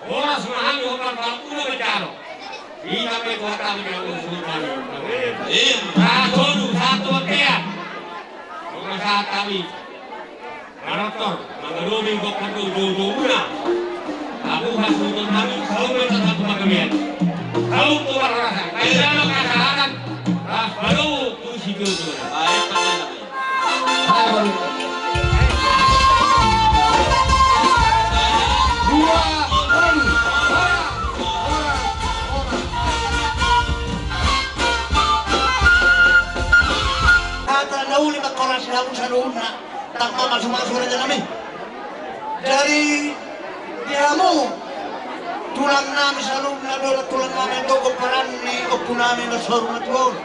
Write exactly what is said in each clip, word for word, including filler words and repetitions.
Horas ma hami, horas ma hami, ula manjalo. Hita ma i tu hata hami, hami suhut hami. Sahat solu, sahat tu bontean. Horas sahat hami. Manortor, mangadopi gokhon do, do, do, muna. Abu hasuhuton hami, sahat ma i tu hata hami, hami. Sahat tu parhorasan. Baen damang hasahaton. Las, baru, tu si Jojo. Baik, baik, baik. Hata na uli mangkorasi hamu saluhutna, tangkas ma masumasu raja nami. Jadi di hamu tulang nami saluhutna, dohot tulang nami, dohot pomparan ni ompu nami na saur matua on.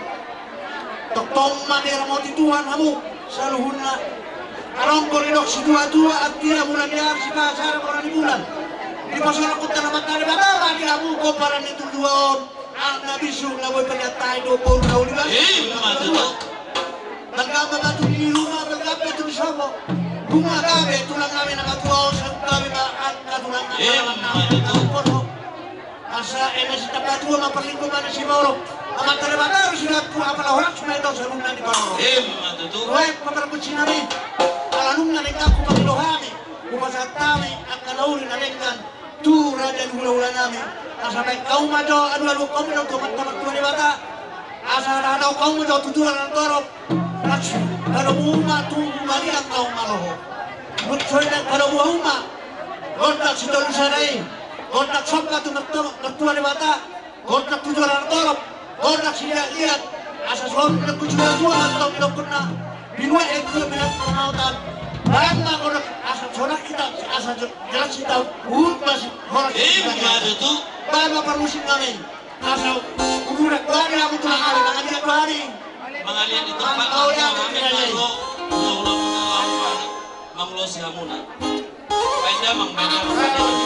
Tongtong ma diramoti Tuhan hamu saluhutna. Adong do didok situatua, anggia mula ni ari, sipaha sada bona ni bulan. Dipasahat hata ni Amanta Debata ma di hamu pomparan ni Tondi Dua on, anak na bisuk na boi paniantai dohot boru na uli basa. Ima tutu. Balga ma batu ni ruma, balga ma batu ni sopo. Nunga gabe tulang nami na matua on, sai gabe ma angka tulang nami. Ima tutu. Asa eme sitambatua ma parlinggoman ni siborok. Amanta Debata do sidalanku, apala horas ma i tu saluhutna di parorot. Ima tutu. Roek ma pargonsi nami. Ala nunga denggan hupangilo hami, hupasahat hami angka na uli na denggan tu raja ni hulahula nami. Asa baen hamu ma jo, aduaduhon hamu ma jo tu Amanta Martua Debata. Asa hatahonon hamu ma jo tu tua na torop. Laos padomu ma tu balian hamu ma roha. Molo so dang padomu hamu ma gondang sitolu sada i, gondang somba tu Martua, Martua Debata, gondang tu tua na torop, gondang siliatliat. Asa songon na hujua-jua ma antong didokkon na: Binuat aek, binuat pamaotan. Baen ma gondang asa sonang hita, asa jo-, jelas hita, huhut ma si horas. Ima tutu. Baen ma parmusik nami. Asa uduran do ari hamu tulang nami, mangaliat do ari. Mangaliat di tempat. Mangaliat di tempat. Mangaliat di tempat. Mangulosi hamuna. Baen damang, baen damang, baen damang.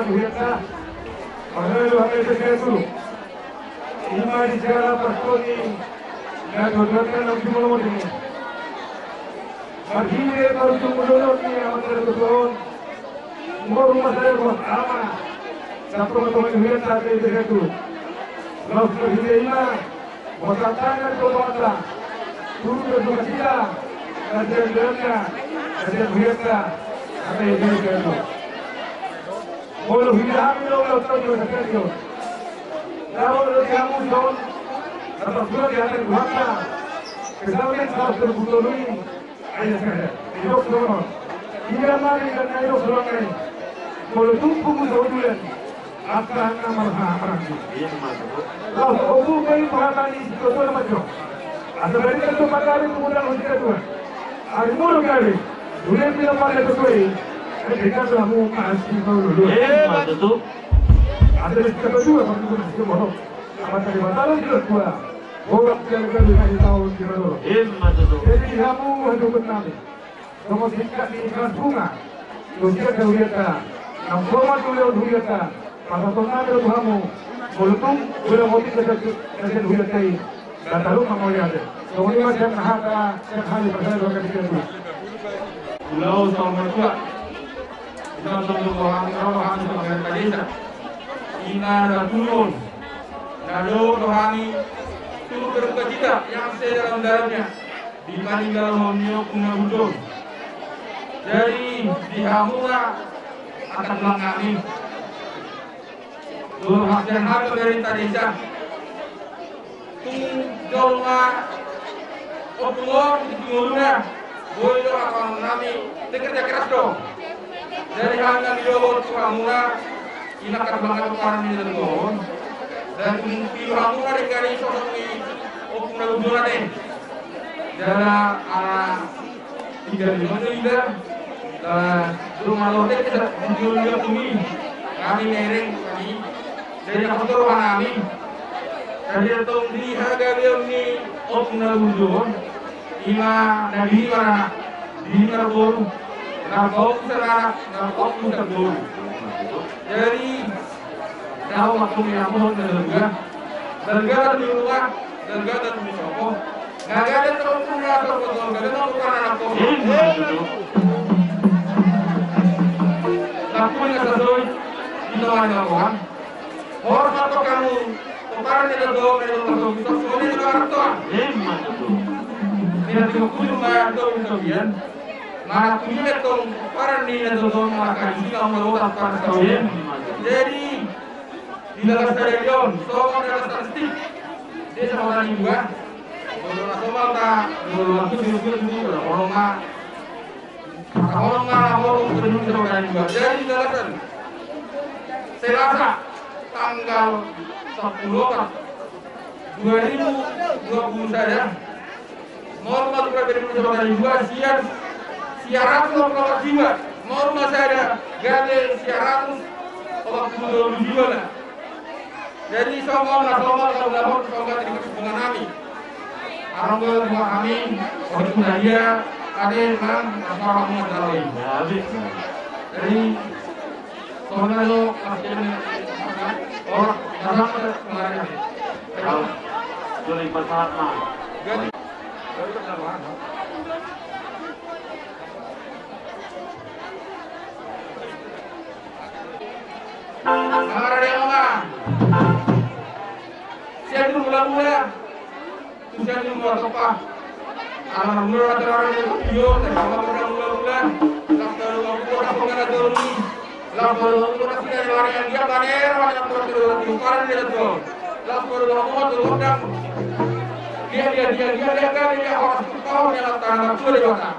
Huhilala, marhalo hami tu Siahaan Turu. Ima di jala parkoni na dua-dua kan na jumolo modi. Marhite parjumolon ni amanta na tuatua on. Molo masalah buat ama. Satu matong huhilala tu Siahaan Turu. Laos marhite ima. Masa tangan kau bangsa, turun ke bukit kita, kajian belanda, kajian biasa, kata yang biasa itu. Molo hina hami dong, lo tau juga sakian yo. Kalau lo kamu dong, dapat surat di atas bangsa, kesalahan salah terbuka dulu. Ayo, sekali. Hidup semua. Ia mari dan ayo pulang lagi. Kalau tumpu musuh dulu. Apa nama marhahamaranggi. Laos obu kai pahatani si tuatua na majo. Asa balik ke tempat kami pemuda hujir tua. Ari mulu kami. Dulu yang bilang pada tuatua. Ketika telah mau kasih mau dulu. Asa dari kita berdua, Pak Gubernur, si Bono. Apa tadi batalon di dua. Borak jaga di hari tahun kita dulu. Jadi hamu hadu benami. Songon singkat ni ikan bunga. Lusia ke huliata. Nang koma tu leon huliata. Pasal tong nami tu hamu. Molo tung, udah mau tiga satu. Kajian huliata i. Data rumah mau lihat. Songon i ma sian hata, sian hali percaya dua kali tiga dulu. Pulau Salmatua. Ina tong tu rohani, rohani tu rohani. Ina da turun. Na dohot rohani. Turun berduka cita yang sedalam-dalamnya. Di paninggalhon ni Ompung na bujur. Jadi di hamuna angka tulang nami. Dohot hasian hami pemerintah desa. Tung jolma ompung on di ngoluna. Boi do angka tulang nami. Pekerja keras do. Jadi hami nang di dohot tu hamuna. Ina angka tulang nami paran ni dalan on. Dan tung pilu hamuna denggan i sosok ni Ompung na bujur on. Jala ala tinggal di mana ida. Jala rumah lotek kita bujur dia kami. Kami mereng kami. Jadi apa tu roha nami. Jadi tong di hagabeon ni Ompung na bujur on. Ima na diri maranak, diri marboru, na boru maranak, na boru marboru. Jadi, tahu waktu ni ampun na dua. Dargatan di rumah, dargatan di sopo. Dargatan di rumah, dargatan di sopo. Laku ni kasasoi, kita wajah Tuhan. Hormat tu hamu, pomparan ni na dua, na dua, na dua, na dua. Ima tutu. Ina tiga puluh ma dua, na dua. Mana kuliah tong, pomparan ni na dua, na dua, na dua, na dua. Ima tutu. Jadi, di dalam stadion, songon dalam statistik, dia sama orang juga. Kalau na sama ta, kalau aku juga, juga, juga, kalau ma, Laporan ma, laporan gubernur Jawa Tengah dua. Jadi jelasan. Selasa tanggal sepuluh Oktober dua ribu dua puluh sada. Normal gubernur Jawa Tengah dua sian sia ratus dua puluh delapan jiwa. Normal sada gabe sia ratus dua puluh dua jiwa lah. Jadi songon na songon na songon na songon di hubungan nami. Arong gue hubungan nami, oh itu dia, ada yang bilang apa orang mau dalam. Jadi songon na lo pasti orang datang ke kemarin. Kalau jadi pasahat mah. Jadi Angara dia mama. Sian tu mula-mula. Tu sian tu mula sopa. Angara mula terang dia tu bio. Tapi mama mula-mula. Lalu aku kota pengen ada ni. Lalu aku kota sini ada orang yang dia panen, orang yang kota tu panen dia tu. Lalu aku kota tu kota. Dia dia dia dia dia kan dia orang tu tahu dia tanah tu dia kota.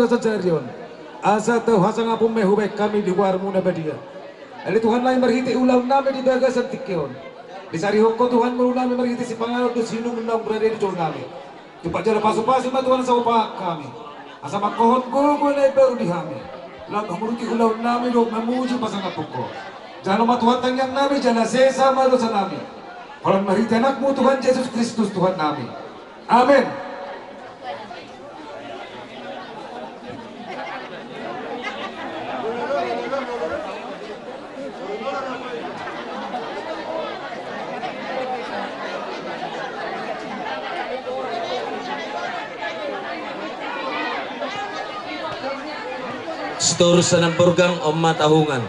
sadari on, asa tau hasangapon ma hubaen hami di goarmu na badia. Ale Tuhan nami, marhite ulaon nami di bagasan tingki on, disarihon Ho Tuhan ngolu nami marhite sipanganon dohot siinumon naung rade di jolo nami. Tumpak jala pasupasu ma Tuhan asa hupasahat hami, asa mangkohon gogo na imbaru di hami, laho mamuruti ulaon nami dohot mamuji pasangaphon Ho. Jalo ma Tuhan tangiang nami, jala sesa ma dosa nami. Holan marhite Anakmu Tuhan Jesus Kristus Tuhan nami. Amen. Stor Sanan Borgang, on ma tahungan.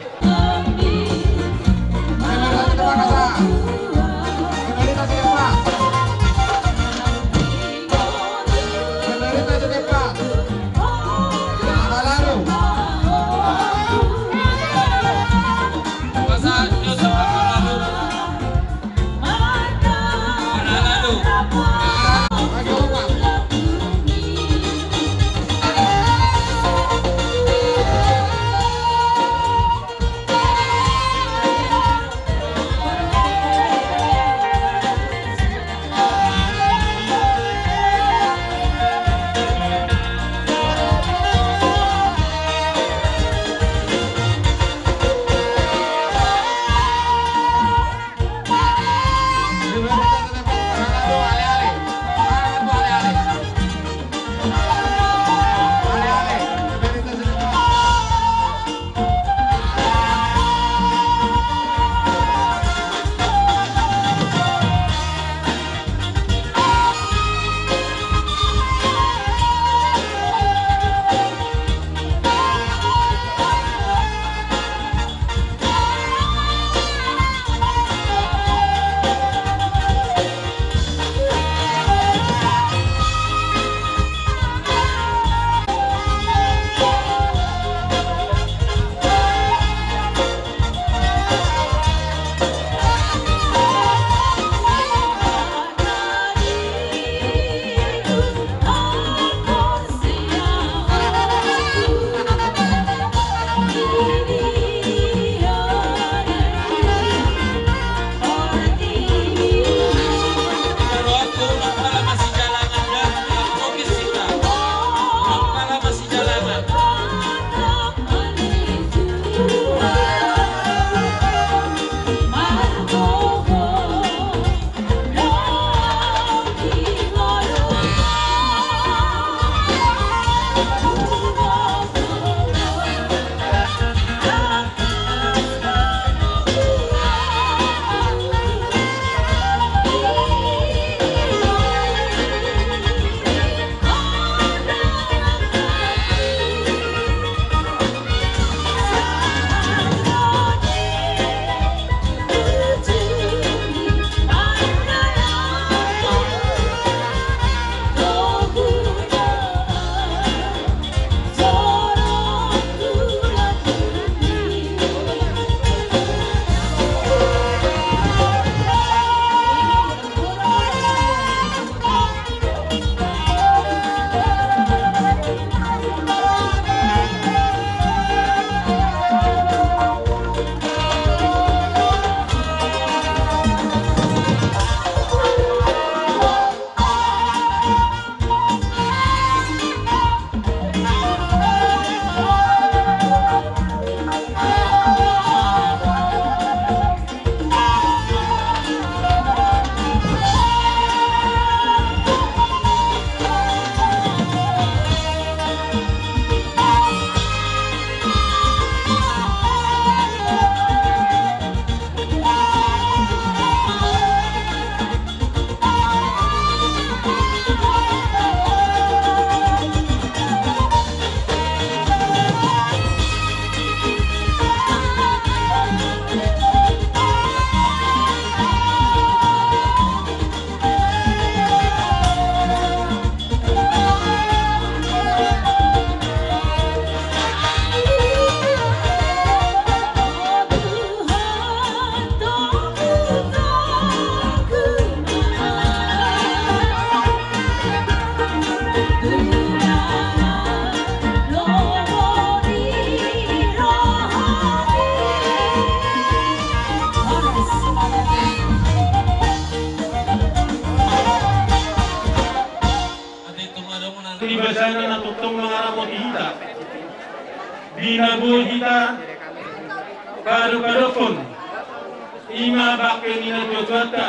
Ina boi hita padopadophon ima bangke ni natuatuanta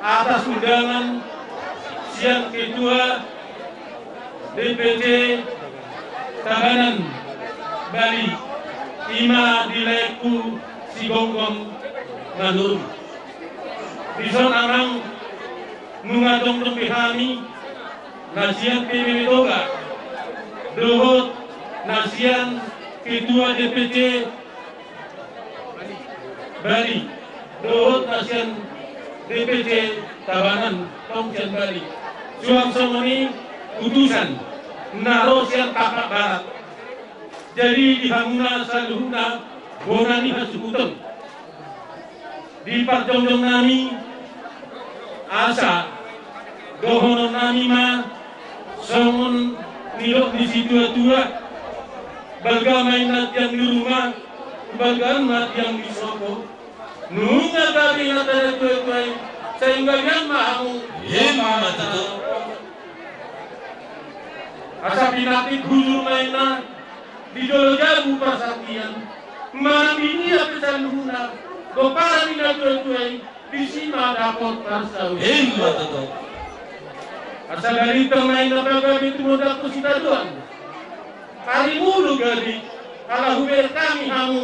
atas undangan sian ketua D P C Tabanan Bali, ima di laengku si Gomgom Manurung. Dison amang nunga jongjong be hami na sian P B B Toga dohot na sian ketua D P C Bali dohot na sian D P C Tabanan tong sian Bali. Suang songon i utusan na ro sian Pakpak Barat. Jadi di hamuna saluhutna bona ni hasuhuton. Di parjongjong nami asa dohonon nami ma songon nidok ni situatua, balga ma inna tiang ni ruma, balga ma tiang ni sopo. Nunga gabe inna tuatua i, sai gabean ma hamu. Ima tutu. Asa pinantik hujur ma inna di jolo jabu parsantian, manang di dia pe saluhutna gomparan ni natuatua i, disi ma dapot parsaulian. Ima tutu. Asa balintang ma inna pagabe tumondalhon sitadoan. Ari mulu gabe ala hubereng hami hamu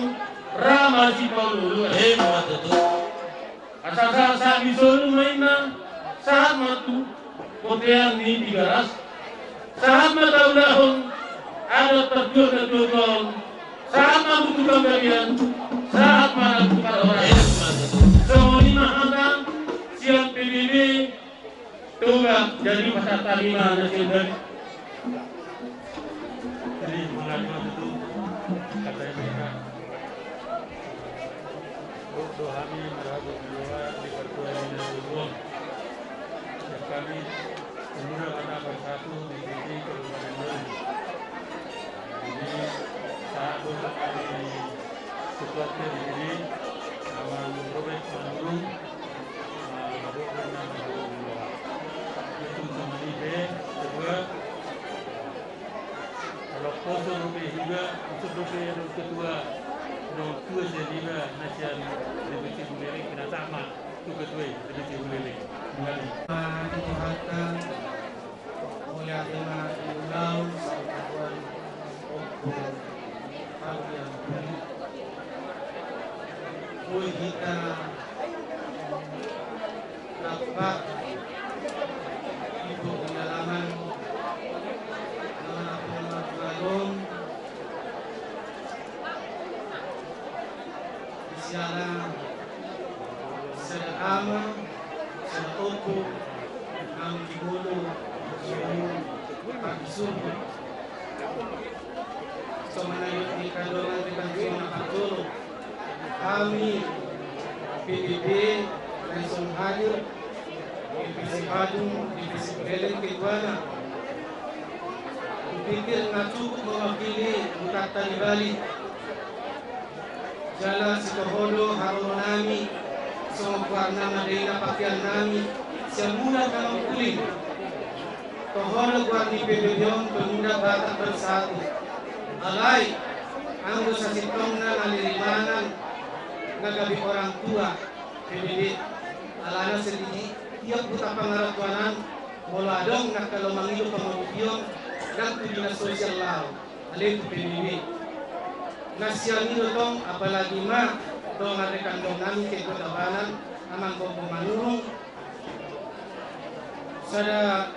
ra masipaolooloan. Ima tutu. Asa sahat-sahat ni solu ma inna sahat ma tu bontean ni Tigaras. Sahat ma taulahon adat parjuaon na tuatua on. Sahat ma butuh panggabean. Sahat ma adat tu parhorasan. Songon i ma hata sian P B B Toga. Jadi pasahat hami ma na sian Bali. Jadi mangadu tutu hata i ma. Dohot hami marhabot jua di partua ni na tuatua on. Sian hami Pemuda Batak Bersatu D P C Kabupaten Bali. Jadi sahat do hami supporter di sini, Amang Robert Manurung. Itu sama ni pe kedua. Kalau poso rupi juga, itu rupi yang kedua. Dong tua saya juga nasian lebih tinggi dari kena sama. Itu kedua lebih tinggi dari. Mari. Mari Tuhan. Mulia tema di ulang sama Tuhan. Opo. Hal yang boi hita rap di pengalaman nama-nama pengalaman di siala sada ama, sada ompu, naung di mulu, di mulu, di mulu. Songon na nidok ni angka dongan, rekan, songon na parjolo hami P B B na dison hadir, D P C Badung, D P C Buleleng ketuana. Hupikir nga cukup mewakili hutanta di Bali. Jala sitoho do haroro nami, songon goar na madaina pakean nami, sian muda na mangkuling. Toho do goar ni P B B on Pemuda Batak Bersatu. Alai, anggo sasintongna na lirimanan, na gabe orang tua P B B. Alana sendiri, tiap huta pangarantoan, molo adong na angka na mangido pangarantoan, dan tu dinas sosial laho. Ale tu P B B. Na sian i do tong, apalagi ma dongan rekan dongan nami Ketua Tabanan, Amang Gomgom Manurung. Sada,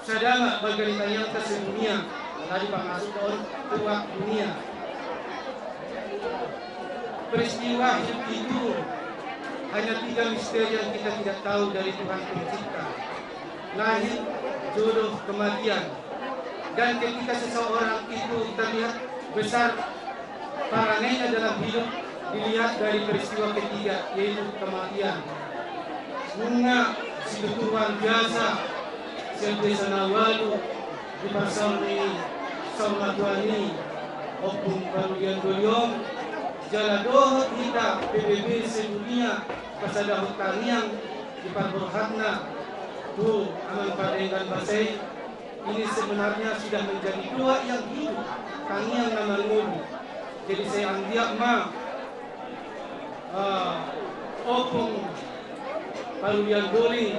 sada ma bagi tangiangta sedunia, tadi pamasuk on tuak dunia. Peristiwa hidup itu hanya tiga misteri yang kita tidak tahu dari Tuhan Pencipta. Lahir, jodoh, kematian. Dan ketika seseorang itu terlihat besar parangainya dalam hidup, dilihat dari peristiwa ketiga, yaitu kematian. Nunga situtu luar biasa sian desa na ualu di parsaur ni saur matua ni Ompung Parulian Doliong, jala dohot hita P B B sedunia pasadahon tangiang di parborhatna tu Amang Pardenggan Basa i. Ini sebenarnya sudah menjadi doa yang hidup, tangiang na mangolu. Jadi sai anggiat ma, eh, Ompung Parulian Doli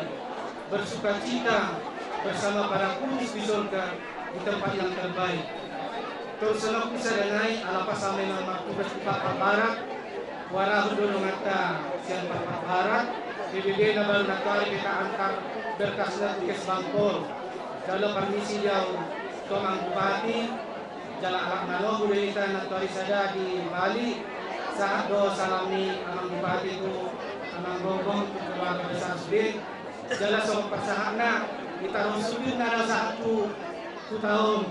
bersukacita bersama para kudus di sorga di tempat yang terbaik. Torus songon i sada nai, ala pas hami na martugas di Pakpak Barat, huarahon do donganta sian Pakpak Barat, B B B na baru nantoari pe taantar berkasna tu Kesbangpol. Jala parmisi di au tu Amang Bupati, jala alap manogu do hita nantoari sada di Bali, sahat do salam ni Amang Bupati tu Amang Gogom tu keluarga besar sude, jala songon parsahatna, hita ro sude na ro sahat tu, tu Kuta on.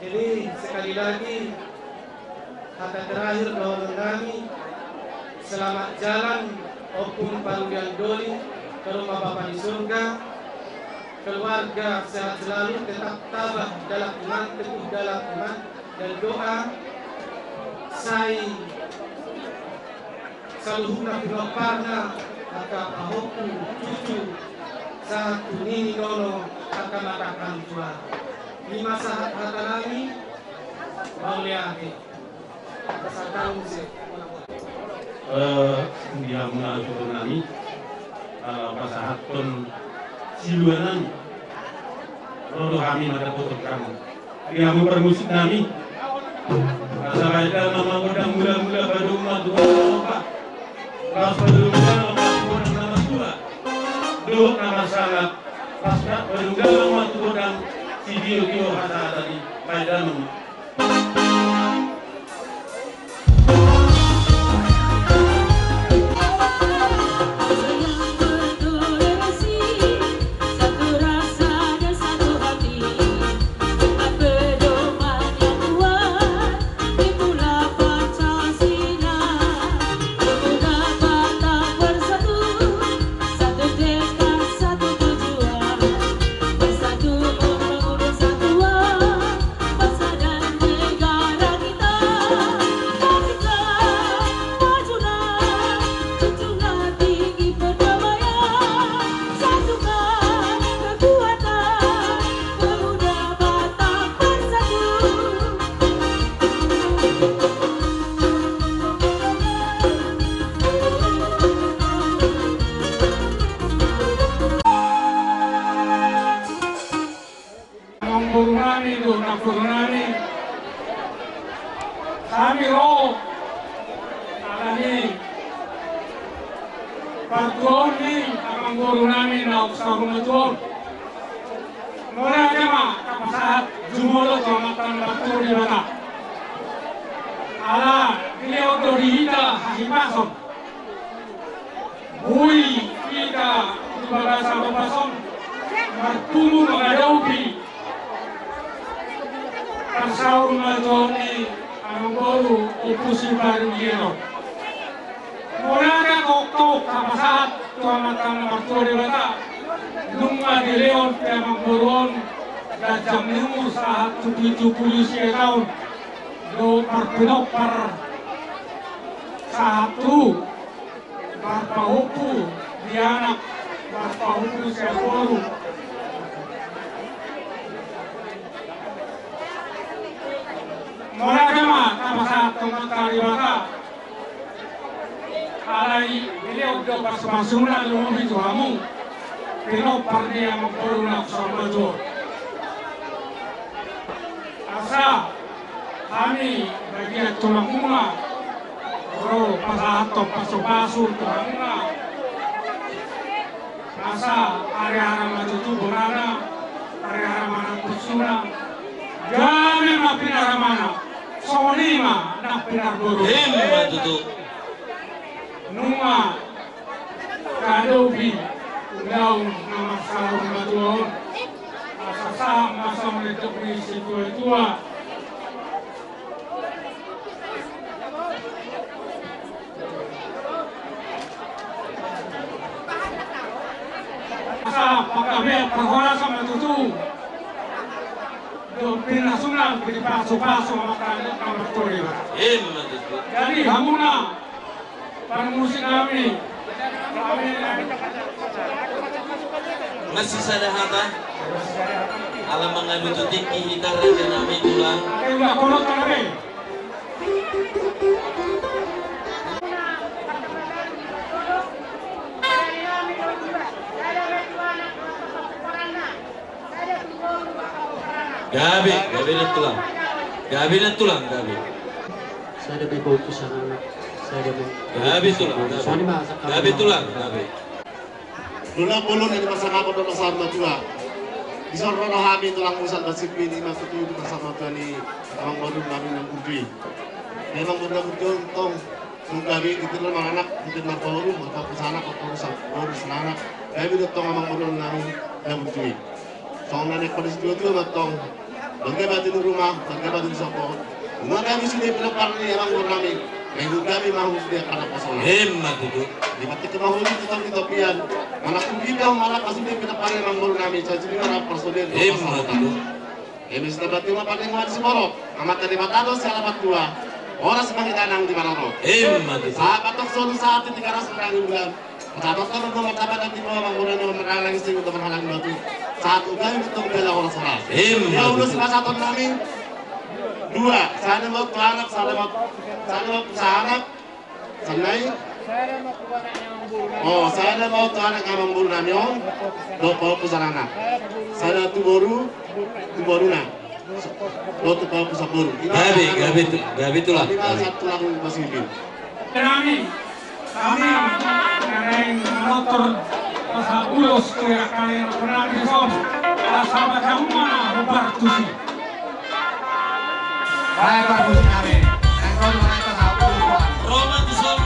Jadi, sekali lagi, kata terakhir dohonon nami, selamat jalan, Ompung Parulian Doli, ke rumah Bapa di surga, keluarga sehat selalu, tetap tabah dalam iman, teguh dalam iman dan doa, sai saluhutna pinomparna, angka pahompu, cucu, sahat tu nini nono, angka amang tua. I ma sahat hata nami, mauliate. Pasahat muse. Eh, di hamuna suhut nami, ala pasahathon silua nami. Ro do hami mandapothon hamu. Di hamu parmusik nami. Asa baen damang ma godang, mula-mula padomu ma tu godang na martua. Laos padomu damang ma tu godang na martua. Dohot na marsangap. Pas na padomu damang ma tu godang sitio-tio hasahatan i. Baen damang ma. Amangboru nami dohot namboru nami, hami ro ala ni partuaon ni amangboru nami naung saur matua on. Mauliate ma tapasahat jumolo tu Amanta na martua Debata. Ala dilehon do di hita hahipason. Boi hita di bagasan ombas on martubu mangadopi parsaur matua ni amangboru Ompu Siparu Liero. Mauliate tongtong tapasahat tu Amanta na martua Debata. Nunga dilehon pe amangboru on ganjang ni umur sahat tu pitu pulu sia taon. Dohot marpinompar sahat tu marpahompu di anak, marpahompu sian boru. Mauliate ma tapasahat tu Amanta Debata. Alai dilehon do pasupasu na lumobi tu hamu pinompar ni amangboru na saur matua on. Asa hami bagian tulang muna ro pasahathon pasupasu tu hamuna. Asa ari-ari ma tutu bonana, ari-ari ma nampusuna. Gabe ma pinaramana, songon i ma nang pinarboru. Ima tutu. Nunga tahadopi ulaon na marsaur matua on. Asa sahat ma songon nidok ni situa-tua. Asa panggabean parhorasan ma tutu dohot pinasunan dipasupasu Amanta na martua Debata. Ima tutu. Jadi hamuna parmusik nami. Masih sada hata. Ala mangadu tu tingki hita raja nami tulang. Ate udah kolot kan, Abe? Gabe, gabe na tulang. Gabe na tulang, gabe. Sada ma i pauntusan anak, sada ma i. Gabe tulang, gabe. Songon i ma asa hami. Gabe tulang, gabe. Nunga bolon na di pasangapan dohot pasahat matua. Dison ro hami tulang musan basipin, ima tutu di pasahat matua ni amangboru nami na burju i. Amangboru na burju on tong. Nunga gabe di tingki maranak, di tingki marpaboru, marpaboru sanak, marpaboru sa-, boru saranak. Gabe do tong amangboru nami na burju i. Songon na nidok ni situatua ma tong. Marga batu ni ruma, marga batu ni sopo. Nunga gabe sude pinompar ni amangboru nami. Nunga gabe ma sude angka naposona. Ima tutu. Di patik ma holi tu tong di topian. Mana kumbida maraka sude pinompar ni amangboru nami. Sai sude maraka parsaulian. Ima tutu. Eme sitambati ma paningoan siborok, Amanta Debata do siala pantua, horas ma hita nang di parorot. Ima tutu. Sahat ma tong solu sahat di Tigaras Merangin Bulan. Sahat ma tong do martamba na timo, amangboru nami marhalang sing do marhalang batu. Sahat uga i tong bela horas-horas. Ima tutu. Ia ulos sipasahaton nami. Dua, sada ma tu anak, sada ma, sada ma tu sanak. Sada i? Oh, sada ma tu anak amangboru nami on, dohot pahompu saranak. Sada tu boru, tu boruna. Dohot tu pahompu saboru. Ima gabe, gabe tu, gabe tulang. Ima gabe. Sada tulang basipin. Nami, nami, nami, motor, pasahat ulos tu angka nami dison. Asa baca uma, bubar tusi. Bae, parmusik nami. Naeng ro ma, naeng pasahat ulos. Ro ma tuson.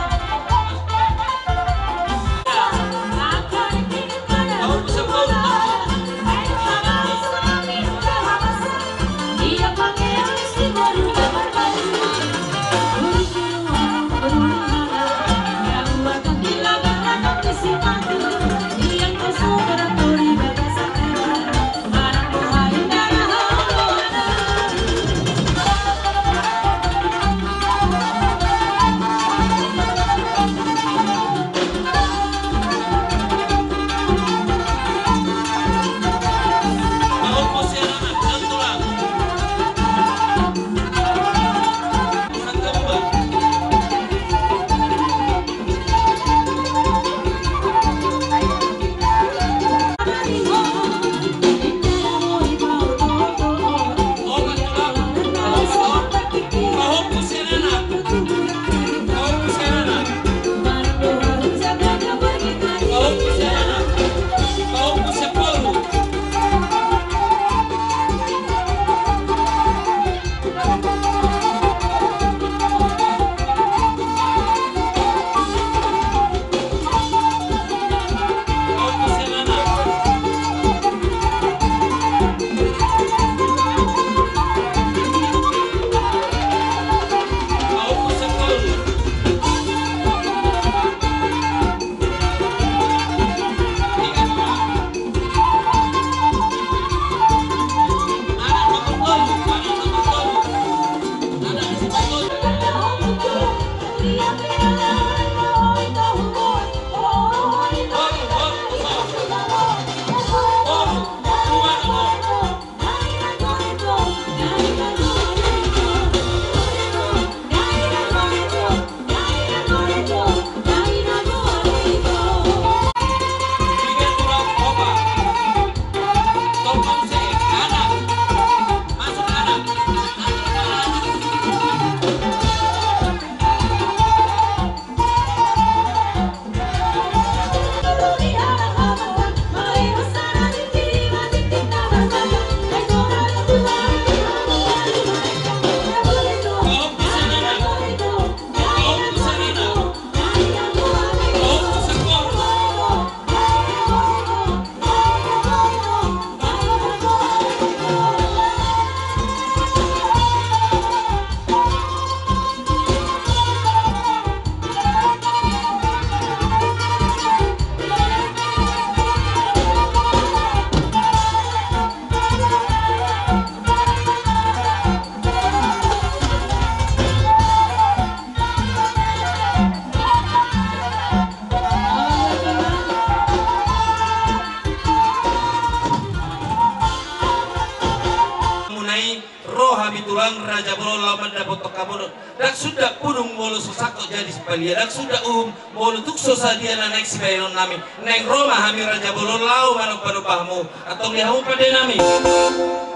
Dapothon hamu do. Ndang suda pudung molo so sangkot jadi sipalia, ndang suda uhum molo tung so sadia na naeng sibahenon nami. Naeng ro ma hami raja bolon laho manombanomba hamu. Antong di hamu pande nami.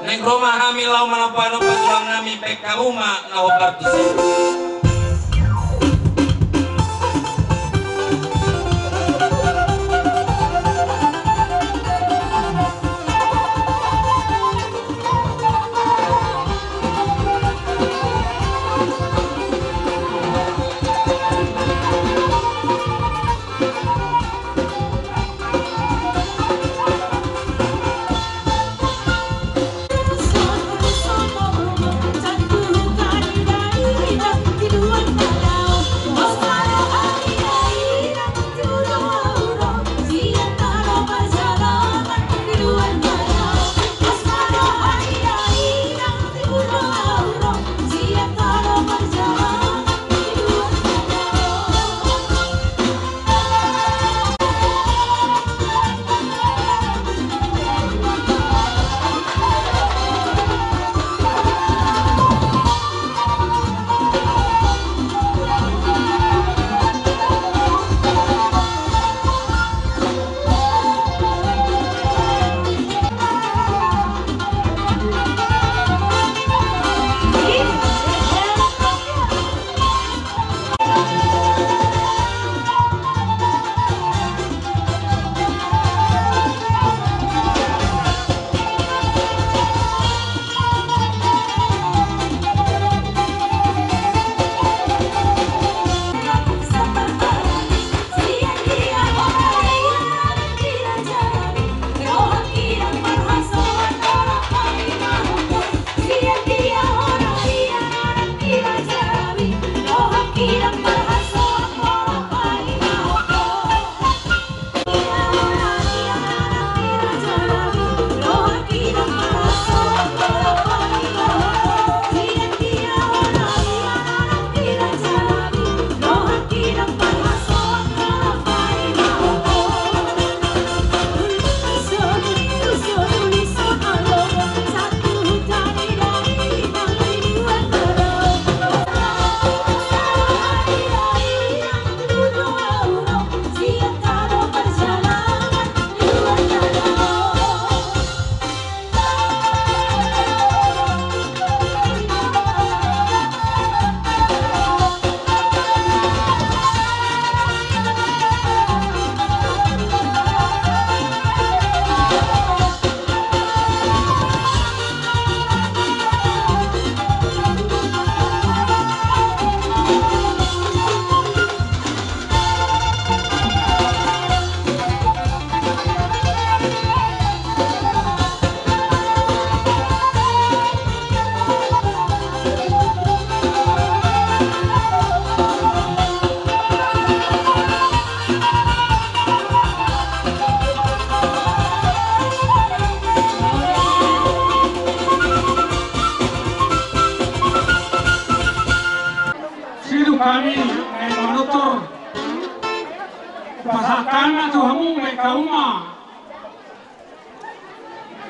Naeng ro ma hami laho manombanomba tulang nami, baen hamu ma na hombar tusi. Sidung hami, eh, manutur. Pasahat hami ma tu hamu, baen hamu ma.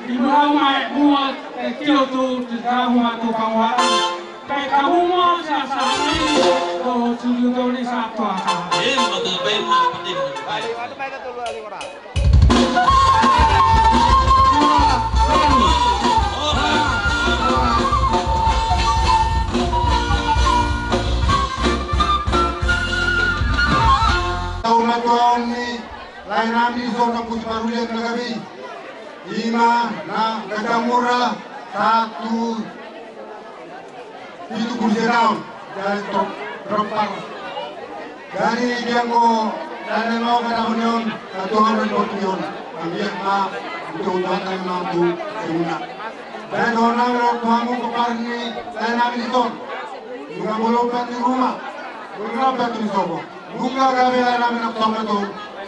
Ibu hamu ma, eh, muat, eh, tio tu, tu hamu ma tu panguaran. Baen hamu ma, sa, sa, ni, tu, tu, tu, tu, ni, sa, tu, sa. Ima tu, baen ma, baen ma, baen. Tahu matuan ni lae nami dison na puji parulian na gabe i. Ima na gajah murah satu pitu puluh setaon. Jadi tok, trompar. Jadi dia anggo lae nami mau kata honion, satu orang bertujuan. Ambil ma, untuk umat dan mampu semua. Jadi orang orang tuamu keparni lae nami dison. Nunga bolompan di rumah. Bolompan di sopo. Nunga gabe lae nami na tonga tu.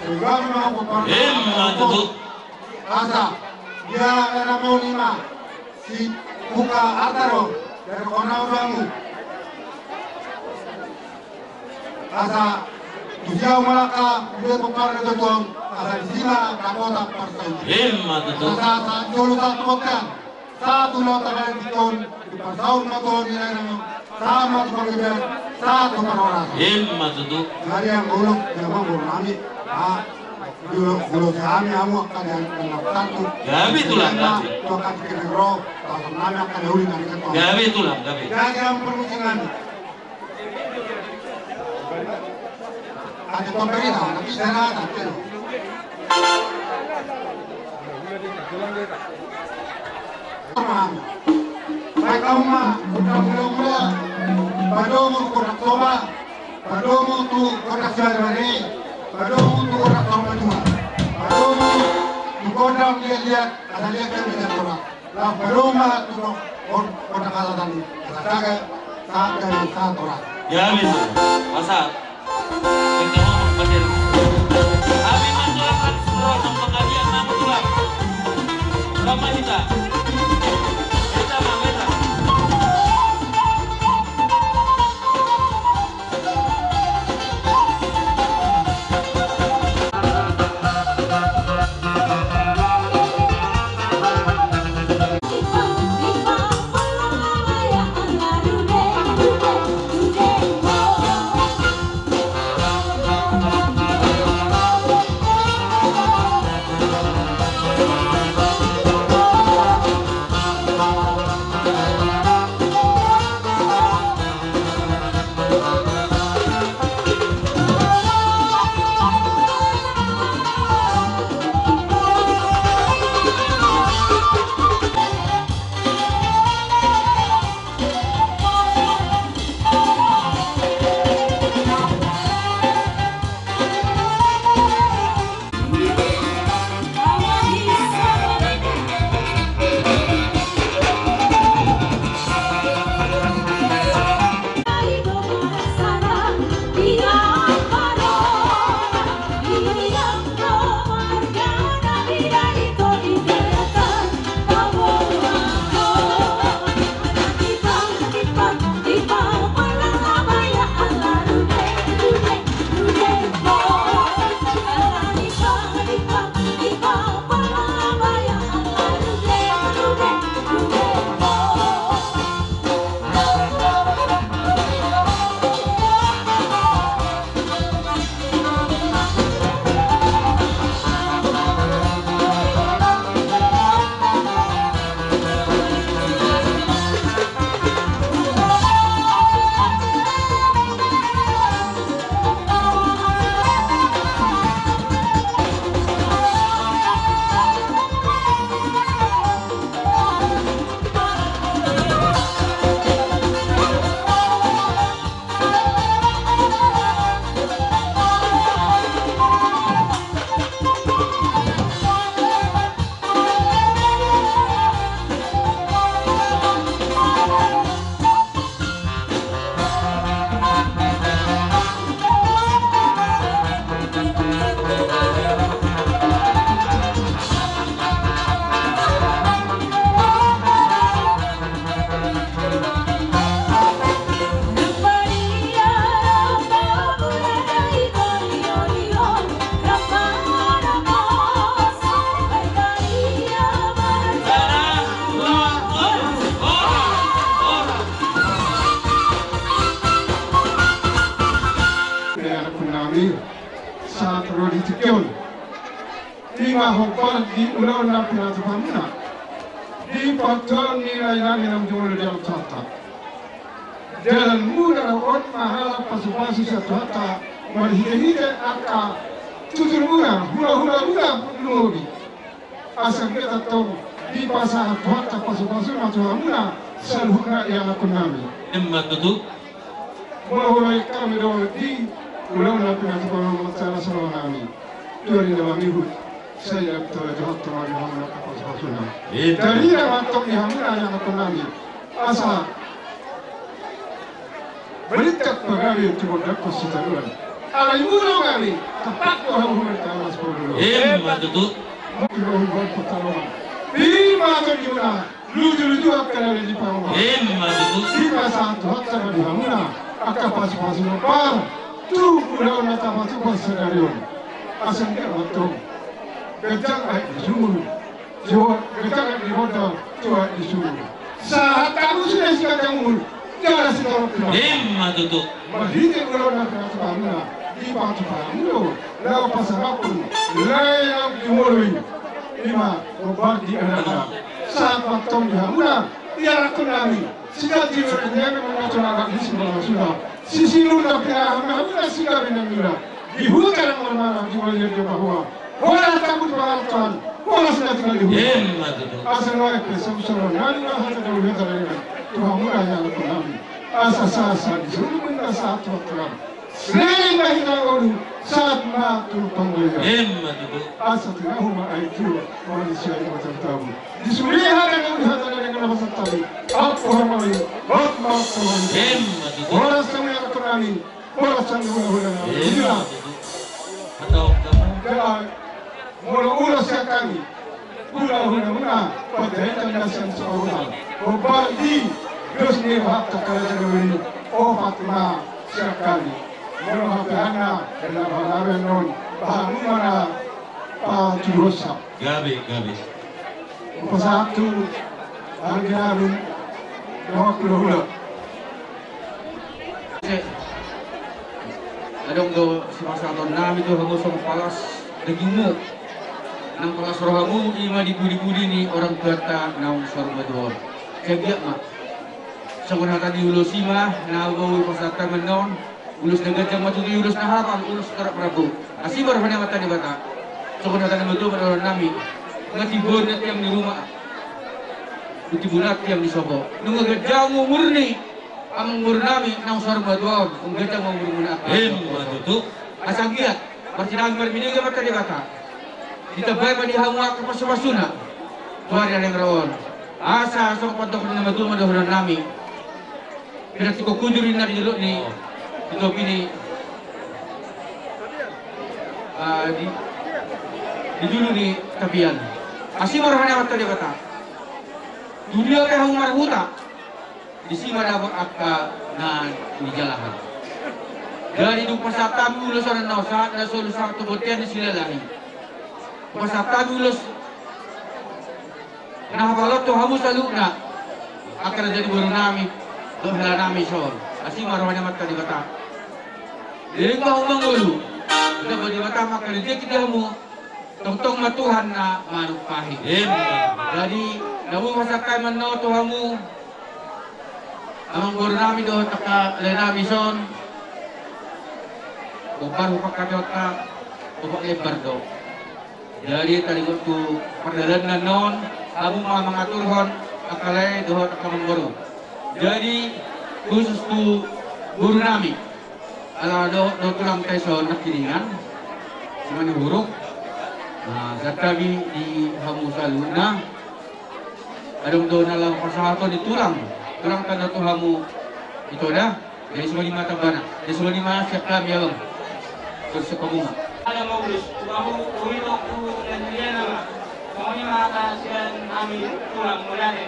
Sehingga memang keparni. Ima tutu. Asa dia lae nami on ima. Si buka arta do, dari kona udamu. Asa tusi au malaka, ule popar na totuang, asa disi ma dakota parsaut. Ima tutu. Asa, asa jolo satu botian, satu laut tabalan diton, di parsaut ma tuan di lae nami. Sahat ma tu panggabean, sahat tu parhorasan. Ima tutu. Jadi angka boru, angka boru nami. Ah, boru, boru nami, hamu angka na, na satu. Gabe tulang, gabe. Tu angka tingki na ro, tu angka nami angka na uli nami ketua. Gabe tulang, gabe. Jadi hamu parmusik nami. Ada pemberi tahu, tapi saya rasa, tapi. Baik, hamu ma, gondang mula-mula, padomu tu gondang Toba, padomu tu gondang Sibaribari, padomu tu gondang Toba Madua, padomu tu gondang liat-liat, asa liat kan liat Toba. Laos padomu ma tu gondang Alatan i, asa sahat, sahat, sahat, sahat. Ya, betul. Masa. Nami, sahat ro di tingki on. Ima hombar di ulaon na pinatupa muna, di partuaon ni lae nami na jumolo di alam sahata. Dalan muna on mahalap pasupasu sian Tuhanta, marhitehite angka tutur muna, hulahula muna lumobi. Asa anggiat antong dipasahat Tuhanta pasupasuna tu hamuna saluhutna ianakhon nami. Ima tutu. Molo hurang hami do di ulaon na pinatupa muna sahala saluhutna nami. Tua ni na mamihut, sai na pitole Tuhanta ma di hamuna pasupasuna. Ima. Jadi na mantong di hamuna ianakhon nami. Asa melitak pagabe tu gondang sitadoan. Alai muna nami, tapak do hamu hubereng talas polo. Ima tutu. Mungkin do hubereng talas. Ima tutu muna. Luju-luju angka na di pangomo. Ima tutu. Dipasahat Tuhanta ma di hamuna angka pasupasu na hombar tu ulaon na tapatupa sadari on. Asa anggiat antong ganjang aek di sumur. Tua ganjang aek di bontal, tua aek di sumur. Sahat hamu sude siganjang umur. Jala sitorop tu. Ima tutu. Marhite ulaon na pinatupa hamuna, dipatupa hamu do laho pasalaphon lae na jumolo i. Ima hombar di anakna. Sahat ma antong di hamuna, ianakhon nami, siganti bereng ni anak na tona anak di simbala suna. Sisilu na pinahan hamuna sigabe nangina. Di huta na marmana di wali di bahua. Horas tabu di pangarantoan, horas na tinggal di huta. Ima tutu. Asa nuaeng pe sausauan nami ma hata dalu hata dalu tu hamuna ianakhon nami. Asa sasa di suru minta satu aturan. Selain ma hita ngolu, sahat ma tu panggoya. Ima tutu. Asa tinahu ma ai tu manusia di mata tabu. Di suri hata dalu hata dalu na pasal tadi. Apa hamai, apa hamai. Ima tutu. Horas tabu ianakhon nami. Horas sanggup hulahula. Ima tutu. Atau kamu? Jala molo ulos sian hami, hulahula muna, panjaitan na sian saurna. Hombar di dos ni roha tu karaja gabe ni opat ma sian hami. Molo hape anna, ela bahabe non, bahamu mana patudosa. Gabe, gabe. Pasahat tu anggi nami dohot hulahula. Adong do sipasahaton nami tu hamu songon palas dagingmu, nang palas rohamu, ima di pudi-pudi ni orang tuanta naung saur matua on. Sai anggiat ma songon hata ni ulos i ma na boi pasahat hami annon. Ulos na ganjang ma tutu i, ulos na hapal, ulos torop rambu. Asi ma roha ni Amanta Debata. Songon hata ni natuatua ma dohonon nami: Nga timbul na tiang ni ruma, dung timbul na tiang ni sopo. Nunga ganjang umur ni amangboru nami naung saur matua on, nunga ganjang ma umurmuna. Ima tutu. Asa anggiat marsinamot marbinege Amanta Debata, ditambai ma di hamu angka pasupasuna tu ari na naeng ro on. Asa songon pandohan ni natuatua ma dohonon nami: Pinantikhon hujur ninna di jolo ni, di topi ni, ah, di, di julu ni tapian. Asi ma roha ni Amanta Debata. Tudia pe hamu marhuta, disi ma dapot angka na nijalahan. Jadi dung pasahat hami ulos on annon, sahat na solu sahat tu bontean ni Silalahi. Pasahat hami ulos na hapal on tu hamu saluhutna, angka raja ni boru nami dohot hela nami dison. Asi ma roha ni Amanta Debata. Leleng ma hamu mangolu, dapot Debata ma angka rejeki di hamu. Tongtong ma Tuhan na manumpahi. Ima. Jadi na boi pasahat hami annon tu hamu, amangboru nami dohot angka lae nami dison. Hombar hupangkatihonta, hombar lembar do. Jadi taringot tu pardalanan on, hamu ma mangaturhon angka lae dohot angka amangboru. Jadi khusus tu boru nami, ala dohot do tulangta dison nangkiningan, simanihuruk. Nah, santabi di hamu saluhutna. Adong do na laho pasahaton ni tulang, tulang tanda tu hamu ito da. Jadi songon i ma tambana. Jadi songon i ma sian hami, abang. Terus sian hamu ma. Ada mau urus, tu hamu, tu ito, tu dan dia nama. Songon i ma hata sian hami tulang mauliate.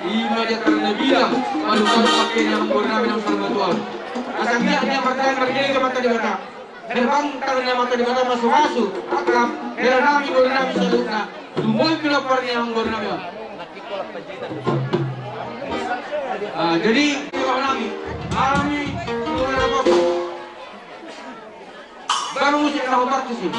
Ima dia karena bilang, baru-baru pakai dia menggunakan bilang sama tuan. Asa dia, dia percaya, percaya ke mata di mata. Gerbang tangan ni Amanta Debata masumasu, akrab, hela nami, boru nami saluhutna, tumbuhon pinomparna amangboru nami on. Ah, jadi, boru nami, nami, boru nami, baru musik na hombar tusi.